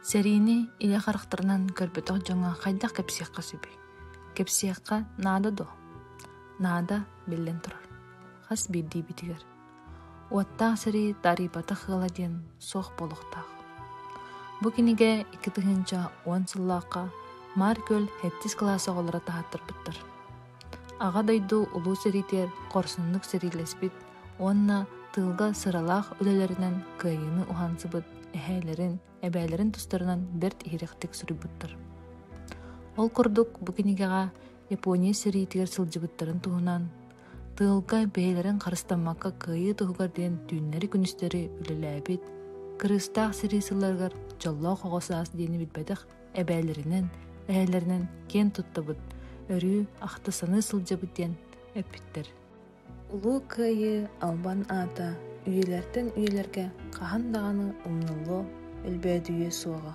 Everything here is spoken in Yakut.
Сэриини илэ харахтарынан көрбөтөх дьоҥҥо хайдах кэпсиэххэ сөбүй? Кэпсиэххэ наада дуо? Наада, биллэн турар, хас биирдиибитигэр. Уоттаах сэрии таарыйбатах ыала диэн суох буолуохтаах. Бу кинигэ 2010 сыллаахха Маар Күөл сэттис кылаас оҕолоро таһааттарбыттар. Аҕа дойду Улуу сэриитигэр хорсуннук сэриилэспит уонна тыылга сыралаах үлэлэринэн кыайыыны уһансыбыт эһээлэрин, эбээлэрин тустарынан бэрт иһирэхтик суруйбуттар. Ол курдук бу кинигэҕэ Япония сэриитигэр сылдьыбыттарын туһунан, тыылга бэйэлэрин харыстаммакка кыайыы туһугар диэн түүннэри-күнүстэри үлэлээбит, кырыыстаах сэрии сылларыгар дьоллоох оҕо саас диэни билбэтэх эбээлэринэн, эһээлэринэн киэн туттабыт, өрүү ахта-саныы сылдьабыт диэн эппиттэр. Улуу Кыайыы албан аата үйэлэртэн үйэлэргэ хаһан даҕаны умнуллуо, өлбөөдүйүө суоҕа.